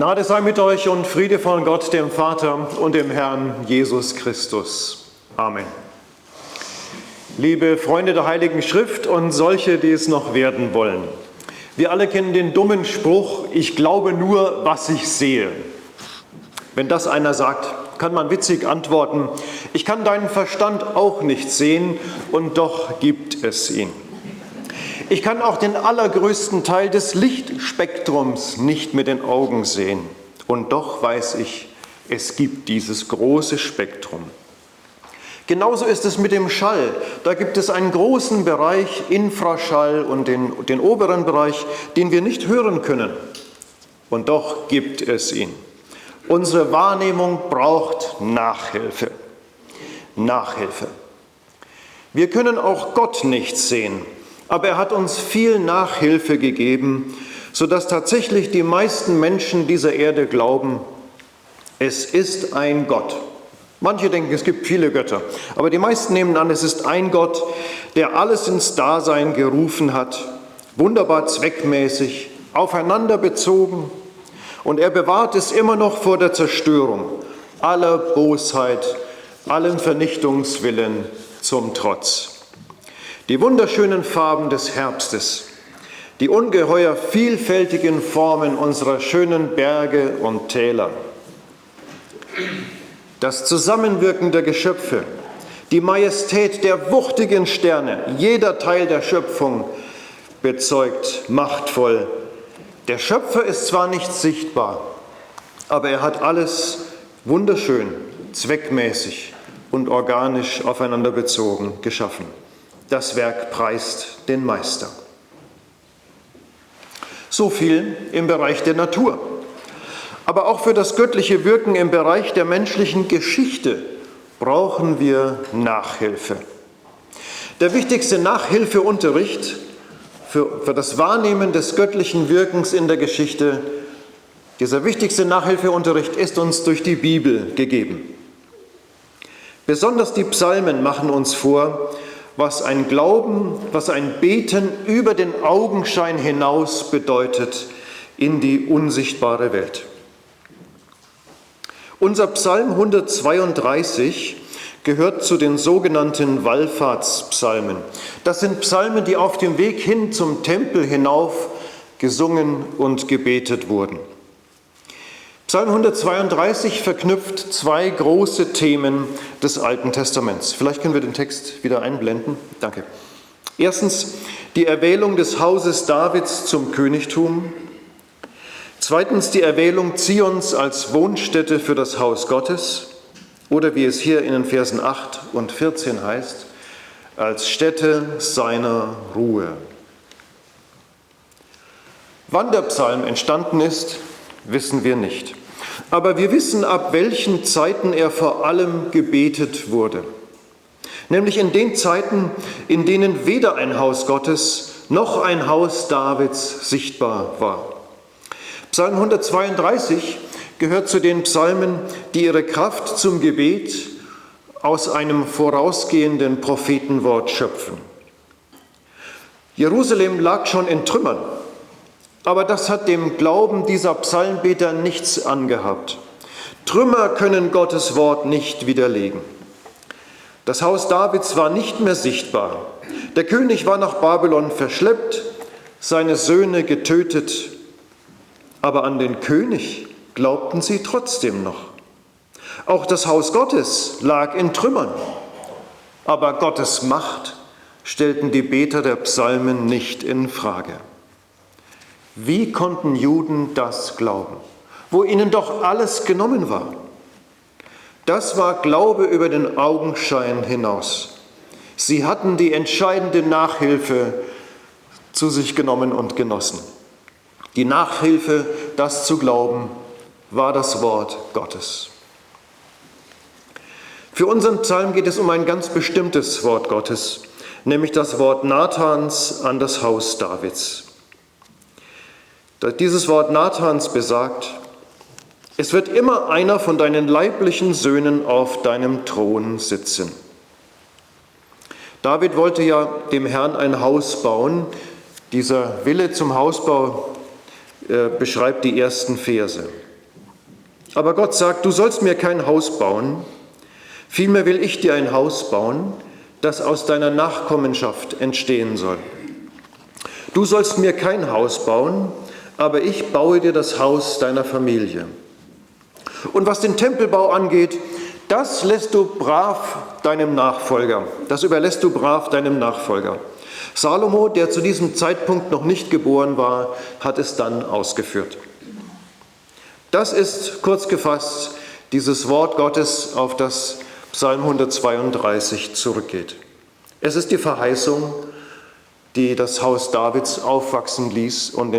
Gnade sei mit euch und Friede von Gott, dem Vater und dem Herrn Jesus Christus. Amen. Liebe Freunde der Heiligen Schrift und solche, die es noch werden wollen. Wir alle kennen den dummen Spruch, ich glaube nur, was ich sehe. Wenn das einer sagt, kann man witzig antworten, ich kann deinen Verstand auch nicht sehen und doch gibt es ihn. Ich kann auch den allergrößten Teil des Lichtspektrums nicht mit den Augen sehen. Und doch weiß ich, es gibt dieses große Spektrum. Genauso ist es mit dem Schall. Da gibt es einen großen Bereich, Infraschall und den oberen Bereich, den wir nicht hören können. Und doch gibt es ihn. Unsere Wahrnehmung braucht Nachhilfe. Nachhilfe. Wir können auch Gott nicht sehen. Aber er hat uns viel Nachhilfe gegeben, sodass tatsächlich die meisten Menschen dieser Erde glauben, es ist ein Gott. Manche denken, es gibt viele Götter, aber die meisten nehmen an, es ist ein Gott, der alles ins Dasein gerufen hat, wunderbar zweckmäßig, aufeinander bezogen, und er bewahrt es immer noch vor der Zerstörung, aller Bosheit, allen Vernichtungswillen zum Trotz. Die wunderschönen Farben des Herbstes, die ungeheuer vielfältigen Formen unserer schönen Berge und Täler, das Zusammenwirken der Geschöpfe, die Majestät der wuchtigen Sterne, jeder Teil der Schöpfung bezeugt machtvoll. Der Schöpfer ist zwar nicht sichtbar, aber er hat alles wunderschön, zweckmäßig und organisch aufeinander bezogen geschaffen. Das Werk preist den Meister. So viel im Bereich der Natur. Aber auch für das göttliche Wirken im Bereich der menschlichen Geschichte brauchen wir Nachhilfe. Der wichtigste Nachhilfeunterricht für das Wahrnehmen des göttlichen Wirkens in der Geschichte, dieser wichtigste Nachhilfeunterricht ist uns durch die Bibel gegeben. Besonders die Psalmen machen uns vor, was ein Glauben, was ein Beten über den Augenschein hinaus bedeutet in die unsichtbare Welt. Unser Psalm 132 gehört zu den sogenannten Wallfahrtspsalmen. Das sind Psalmen, die auf dem Weg hin zum Tempel hinauf gesungen und gebetet wurden. Psalm 132 verknüpft zwei große Themen des Alten Testaments. Vielleicht können wir den Text wieder einblenden. Danke. Erstens die Erwählung des Hauses Davids zum Königtum. Zweitens die Erwählung Zions als Wohnstätte für das Haus Gottes. Oder wie es hier in den Versen 8 und 14 heißt, als Stätte seiner Ruhe. Wann der Psalm entstanden ist, wissen wir nicht. Aber wir wissen, ab welchen Zeiten er vor allem gebetet wurde. Nämlich in den Zeiten, in denen weder ein Haus Gottes noch ein Haus Davids sichtbar war. Psalm 132 gehört zu den Psalmen, die ihre Kraft zum Gebet aus einem vorausgehenden Prophetenwort schöpfen. Jerusalem lag schon in Trümmern. Aber das hat dem Glauben dieser Psalmbeter nichts angehabt. Trümmer können Gottes Wort nicht widerlegen. Das Haus Davids war nicht mehr sichtbar. Der König war nach Babylon verschleppt, seine Söhne getötet. Aber an den König glaubten sie trotzdem noch. Auch das Haus Gottes lag in Trümmern. Aber Gottes Macht stellten die Beter der Psalmen nicht in Frage. Wie konnten Juden das glauben, wo ihnen doch alles genommen war? Das war Glaube über den Augenschein hinaus. Sie hatten die entscheidende Nachhilfe zu sich genommen und genossen. Die Nachhilfe, das zu glauben, war das Wort Gottes. Für unseren Psalm geht es um ein ganz bestimmtes Wort Gottes, nämlich das Wort Nathans an das Haus Davids. Dieses Wort Nathans besagt, es wird immer einer von deinen leiblichen Söhnen auf deinem Thron sitzen. David wollte ja dem Herrn ein Haus bauen. Dieser Wille zum Hausbau beschreibt die ersten Verse. Aber Gott sagt, du sollst mir kein Haus bauen, vielmehr will ich dir ein Haus bauen, das aus deiner Nachkommenschaft entstehen soll. Du sollst mir kein Haus bauen, aber ich baue dir das Haus deiner Familie. Und was den Tempelbau angeht, das lässt du brav deinem Nachfolger. Das überlässt du brav deinem Nachfolger. Salomo, der zu diesem Zeitpunkt noch nicht geboren war, hat es dann ausgeführt. Das ist kurz gefasst dieses Wort Gottes, auf das Psalm 132 zurückgeht. Es ist die Verheißung, die das Haus Davids aufwachsen ließ und